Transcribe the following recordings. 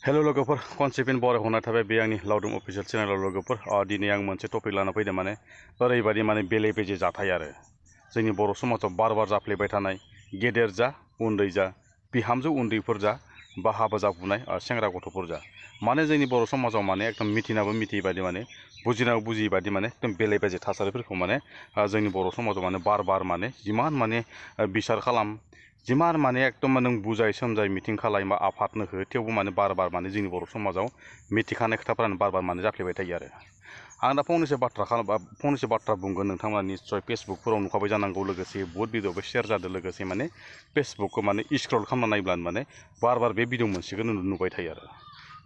Hello लोगोफोर concept बरायहरनाय थाबाय बे आंनि लावदुम अफिसियेल चेनेलाव लोगोफोर दिनै आं मोनसे टपिक लाना फैदों माने ओरैबायदि माने बेले बेजे जाथाय आरो जोंनि बर' समाजाव बार बार जाफ्लेबाय थानाय गेदेर जा उन्दै जा बिहामजो उन्दैफोर जा बा हाबा जाफुनाय सेंग्रा गथ'फोर जा माने जोंनि बर' समाजाव माने एकदम मिथिनाबो मिथियै बायदि माने बुजिनाबो बुजियै बायदि माने एकदम बेले बेजे थासारिफोरखौ माने जोंनि बर' समाजाव माने बार बार माने जिमान माने बिसार खालाम जिमान माने एकदम नों बुजाय सोमजाय मिटिं खालाय मा आफादनो हो थेवबो माने बार बार माने जोंनि बर' समाजाव मिथिखानाय खोथाफोरानो बार बार माने जाफ्लेबाय थायो आरो आं दा फंनैसो बाथ्रा बुंगोन नोंथांमोना निश्चय फेसबुकफोराव नुखाबाय जानांगौ लोगोसे बहुत भिडिअबो शेयार जादों लोगोसे माने फेसबुकखौ माने स्क्रल खालामना नायब्लानो माने बार बार बे भिडिअ मोनसेखौ नुबाय थायो आरो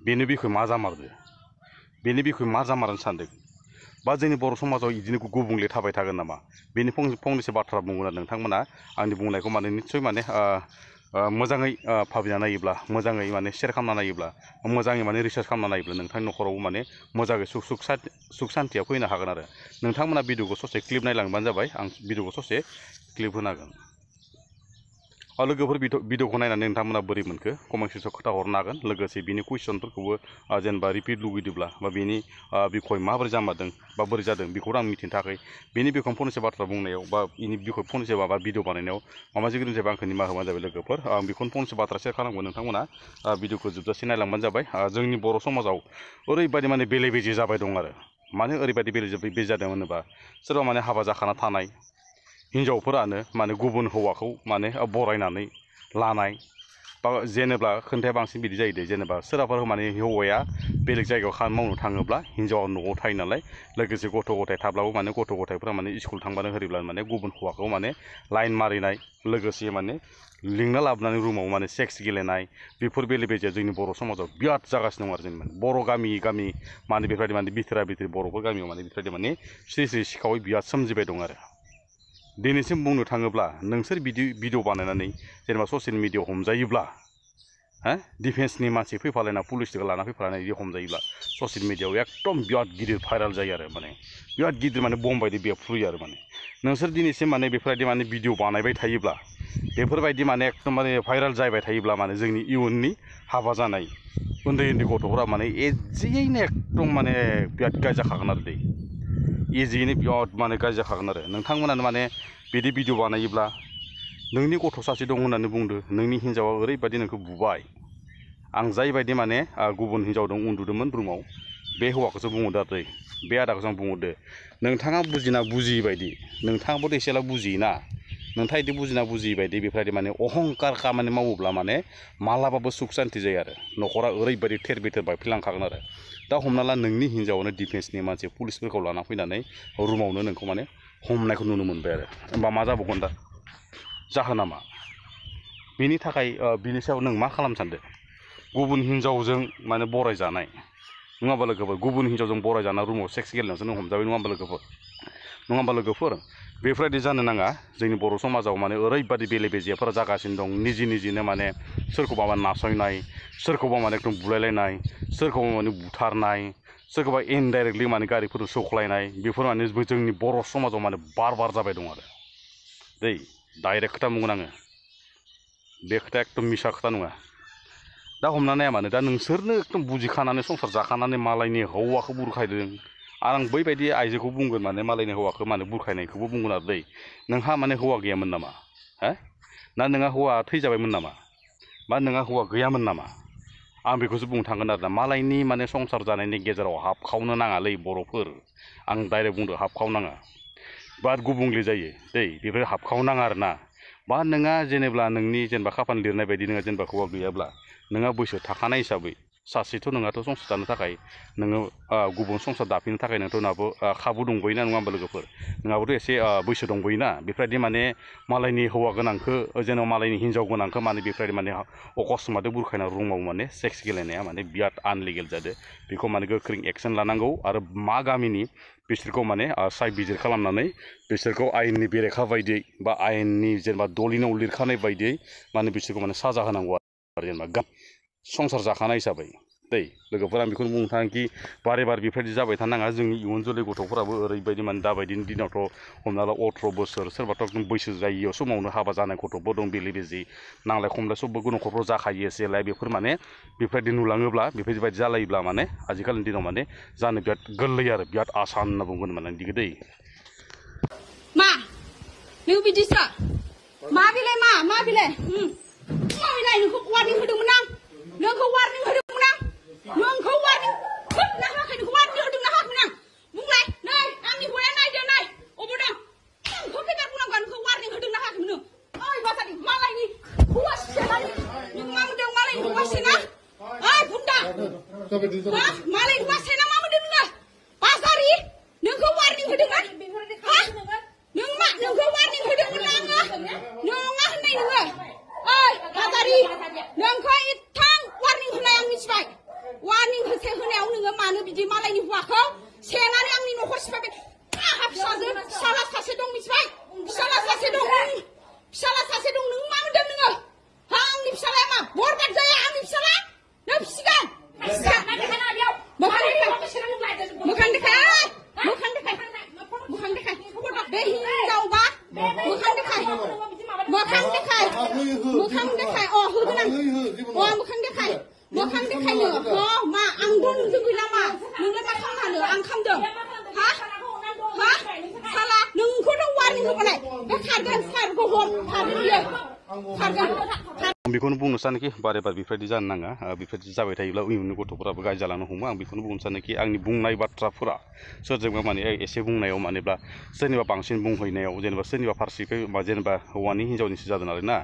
बेनि बिखय मा जामारदो बेनि बिखय मा जामारनो सानदों बा जोंनि बर' समाजाव बिदिनो गुबुंले थाबाय थागोन नामा बेनि फंनैसो बाथ्रा बुंगोन आरो नोंथांमोना आंनि बुंनायखौ माने निश्चय माने मोजाङै भाबिना नायोब्ला मोजाङै माने शेयार खालामना नायोब्ला मोजाङै माने रिसार्च खालामना नायोब्ला नोंथांनि न'खरावबो माने मोजाङै सुख सान्थिया फैनो हागोन आरो नोंथांमोना भिडिअखौ ससे क्लिप नायलांबानो जाबाय आं भिडिअखौ ससे क्लिप होनो हागोन लोगोफोर भिडिअखौ नायनानै नोंथांमोना बोरै मोनखो कमेन्ट सेक्सनाव खोथा हरनो हागोन लोगोसे बिनि कुइसनफोरखौबो जेनेबा रिपिट लुगैदोंब्ला बा बेनि बिखय माबोरै जामारदों बा बोरै जादों बेखौ आं मिथिनो थाखाय बेनि बिखय फंनैसो बाथ्रा बुंनायाव बा बेनि बिखय फंनैसो माबा भिडिअ बानायनायाव माबा जिखुनु जाबा आंखौ निमाहा होबानो जाबाय लोगोफोर आं बेखौनो फंनैसो बाथ्रा शेयार खालामगोन नोंथांमोना भिडिअखौ जोबजासे नायलांबानो जाबाय जोंनि बर' समाजाव ओरैबायदि माने बेले बेजे जाबाय दं आरो माने ओरैबायदि बेले बेजे जादों होनोबा सोरबा माने हाबा जाखाना थानाय हिन्जावफोरानो माने गुबुन हौवाखौ माने बरायनानै लानाय बा जेनेबा खोन्थाया बांसिन बिदि जायो जेनेबा सोरबाफोर माने हौवाया बेलेग जायगायाव खामानि मावनो थाङोब्ला हिन्जावा न'आव थायो नालाय लोगोसे गथ' गथाय थाब्लाबो माने गथ' गथायफ्रा माने स्कुल थांबानो होयोब्ला माने गुबुन हौवाखौ माने लाइन मारिनाय लोगोसे माने लिंना लाबोनानै रुमाव माने सेक्स गेलेनाय बेफोर बेले बेजेया जोंनि बर' समाजाव बिराद जागासिनो दं आरो जोंनि माने बर' गामि माने बेफोरबायदि माने बिथोरा बर'फोर गामियाव माने बेफोरबायदि माने स्रि स्रि सिखावै बिराद सोमजिबाय दं आरो दिनैसिम बुंनो थाङोब्ला नोंसोर भिडिअ बानायनानै जेनेबा ससियेल मिडियायाव हमजायोब्ला डिफेन्सनि मानसि फैफालायना पुलिसखौ लाना फैफालायना बिदि हमजायोब्ला ससियेल मिडियायाव एकदम बिराद गिदिर भाइराल जायो आरो माने बिराद गिदिर माने बम बायदि बेरफ्रुयो आरो माने नोंसोर दिनैसिम माने बेफोरबायदि माने भिडिअ बानायबाय थायोब्ला बेफोरबायदि माने एकदम माने भाइराल जाबाय थायोब्ला माने जोंनि इयुननि हाबा जानाय उन्दै गथ'फोरा माने इजियैनो एकदम माने बिराद गाज्रि जाखागोन आरो दै इजियैनो बिराद माने गाज्रि जाखागोन आरो नोंथांमोनानो माने बिदि भिडिअ बानायोब्ला नोंनि गथ' सासे दं होननानै बुंदो नोंनि हिन्जावा ओरैबायदि नोंखौ बुबाय आं जायबायदि माने गुबुन हिन्जावजों उन्दुदोंमोन रुमाव बे हौवाखौसो बुंहरदो आरो बे आदाखौसो आं बुंहरदो नोंथाङा बुजिना बुजियै बायदि नोंथाङाबोथ' एसेला बुजियोना नोंथाङा बिदि बुजिना बुजियै बायदि बेफोरबायदि माने अहंकार खामानि मावोब्ला माने मालाबाबो सुख सान्थि जायो आरो न'खरा ओरैबायदि थेर बेथेर बायफ्लेलांखागोन आरो दा हमना ला नोंनि हिन्जावानो डिफेन्सनि मानसि पुलिसफोरखौ लाना फैनानै रुमावनो नोंखौ माने हमनायखौ नुनो मोनबाय आरो होमबा मा जाबावगोन दा जाहोना मा बेनि थाखाय बिनि सायाव नों मा खालामनो सानदों गुबुन हिन्जावजों माने बरायजानाय नङा होमबा लोगोफोर गुबुन हिन्जावजों बरायजाना रुमाव सेक्स गेलेनायावसो नों हमजाबाय नङा होमबा लोगोफोर बेफोरबायदि जानो नाङा जोंनि बर' समाजाव माने ओरैबायदि बेले बेजेफोरा जागासिनो दं निजिनो माने सोरखौबा नासयनाय सोरखौबा माने एकदम बुलायलायनाय सोरखौबा माने बुथारनाय सोरखौबा इनडाइरेक्टलि माने गारिफोरजों सौख्लायनाय बेफोर माने जोंनि बर' समाजाव माने बार बार जाबाय दं आरो दै डाइरेक्ट खोथा बुंगोन आङो बे खोथाया एकदम मिसा खोथा नङा दा हमना नाया मानो दा नोंसोरनो एकदम बुजिखानानै संसार जाखानानै मालायनि हौवाखौ बुरखायदों आं बैबायदि आइजोखौ बुंगोन माने मालायनि हौवाखौ माने बुरखायनायखौबो बुंगोन आरो दै नोंहा माने हौवा गैयामोन नामा ना नोंहा हौवा थैजाबायमोन नामा बा नोंहा हौवा गैयामोन नामा आं बेखौसो बुंनो थांगोन आरो ना मालायनि माने संसार जानायनि गेजेराव हाबखावनो नाङालै बर'फोर आं डाइरेक्ट बुंदों हाबखावनाङा बा गुबुंले जायो दै बेफोर हाबखावनाङा आरो ना बा नोंहा जेनेबा नोंनि जेनेबा खाफाल लिरनाय बायदि नोंहा जेनेबा हौवा गैयाब्ला नोंहा बैसो थाखानाय हिसाबै सासेथ' नोंहाथ' संसार जानो थाखाय नोङो गुबुन संसार दाफिननो थाखाय नोंहाबो खाबु दंबोयोना नङा होमबा लोगोफोर नोंहाबोथ' एसे बैसो दंबोयोना बेफोरबायदि माने मालायनि हौवा गोनांखौ जेनेबा मालायनि हिन्जाव गोनांखौ माने बेफोरबायदि माने अकस्मातै बुरखायना रुमाव माने सेक्स गेलेनाया माने बिराद आनलिगेल जादों बेखौ माने गोख्रों एक्सन लानांगौ आरो मा गामिनि बिसोरखौ माने सायबिजिर खालामनानै बिसोरखौ आयेननि बेरेखा बायदियै बा आयेननि जेनेबा दलिनाव लिरखानाय बायदियै माने बिसोरखौ माने साजा होनांगौ आरो जेनेबा संसार जाखानाय हिसाबै दै लोगोफोर आं बेखौनो बुंनो थाङोखि बारे बारे बेफोरबायदि जाबाय थानाङा जोंनि इयुन जोलै गथ'फोराबो ओरैबायदि माने दाबायदिनि दिनावथ' हमना ला 18 बोसोर सोरबाथ' एकदम बैसो जायियाव समावनो हाबा जानाय गथ'फोर दं बेले बेजे नांलाय खमलाय सबबो न'खरफ्राव जाखायो एसेलाय बेफोर माने बेफोरबायदि नुलाङोब्ला बेफोरबायदि जालायोब्ला माने आजिखालिनि दिनाव माने जानो बिराद गोरलै आरो बिराद आसान होनना बुंगोन माने बिदिखौ दै मा नों बिदिसो मा बिलाय मा बिलाय मा बिलाय नोंखौ वार्निं होदोंमोन आं नोंखौ वार्निं होदोंमोन आं नोंखौ वार्निं होदोंना होआखै नोंखौ वार्निं होदोंना होआखैमोन आं बुंलाय नै आंनि हौवाया नायदो नाय अबाव दं नोंखौ फैबाय बुंनांगोन नोंखौ वार्निं होदोंना होआखैमोन नों ओइ बाजारनि मालायनि हौवा सेनानि नों मा मोनदों मालायनि हौवा सेना ओइ बुन्दा मालायनि हौवा सेना मा मोनदों नोङो बाजारि नोंखौ वार्निं होदोंना नोंखौ वार्निं होदोंमोन आङो नङा होननाय नोङो ओइ बाजारि नोंखौ एथां वार्निं होनाय आं मिथिबाय वार्निं होनायाव नोङो मानो बिदि मालायनि हौवाखौ सेनानै आंनि न'खर सिफायबाय आंहा फिसाला सासे दं मिथिबाय फिसाला सासे दं नों मा मोनदों नोङो आंनि फिसालाया मा बरबाद जाया आंनि फिसाला नों फिसिगोन मोखां देखाय बे हिनजावबा मोखां देखाय होगोन आं मोखां देखायनो मा आंथ' नोंजों गैला मा नोंलाय मा खालामनो आं खालामदों साला नोंखौनो वार्निं होबालाय बे खारगोन सारखौ हम खारगोन बियो खारगोन आं बेखौनो बुंनो सानोखि बारे बारे बेफोरबायदि जानो नाङा बेफोरबायदि जाबाय थायोब्ला इयुननि गथ'फोराबो गाज्रि जालांनो हमो आं बेखौनो बुंनो सानोखि आंनि बुंनाय बाथ्राफोरा सोरजोंबा माने एसे बुंनायाव मानेब्ला सोरनिबा बांसिन बुंहैनायाव जेनेबा सोरनिबा फारसेखै जेनेबा हौवानि हिन्जावनिसो जादों नालाय ना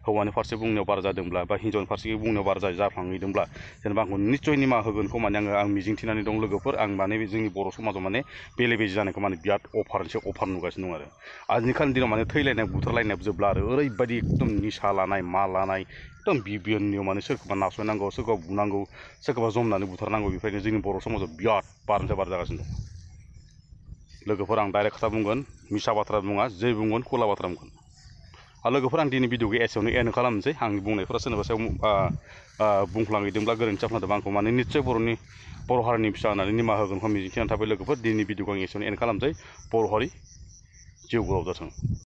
हौवानि फारसे बुंनायाव बारा जादोंब्ला बा हिन्जावनि फारसे बुंनायाव बारा जाफ्लांहैदोंब्ला जेनेबा आंखौ निस्सय निमाहा होगोनखौ माने आं मिजिंथिनानै दं लोगोफोर आं माने जोंनि बर' समाजाव माने बेले बेजे जानायखौ माने बिराद अफार नुगासिनो दं आरो आजिखालिनि दिनाव माने थैलायनाय बुथारलायनाय जोबला आरो ओरैबायदि एकदम निसा लानाय मा लानाय एकदम बिबियननियाव माने सोरखौबा नासयनांगौ सोरखौबा बुनांगौ सोरखौबा जमनानै बुथारनांगौ बेफोरबायदिनो जोंनि बर' समाजाव बिराद बारनिफ्राय बार जागासिनो दं लोगोफोर आं डाइरेक्ट खोथा बुंगोन मिसा बाथ्रा बुङा जे बुंगोन खुला बाथ्रा बुंगोन आरो लोगोफोर आं दिनै भिडिअखौ एसेयावनो एन्ड खालामनोसै आंनि बुंनायफोरा सोरनिबा सायाव बुंफ्लांहैदोंब्ला गोरोन्थि जाफ्लांदोंबा आंखौ माने निस्सय बर' हारिनि फिसा होननानै निमाहा होगोनखौ मिजिंथिनानै थाबाय लोगोफोर दिनै भिडिअखौ आं एसेयावनो एन्ड खालामनोसै बर' हारि जिउ गोलाव जाथों।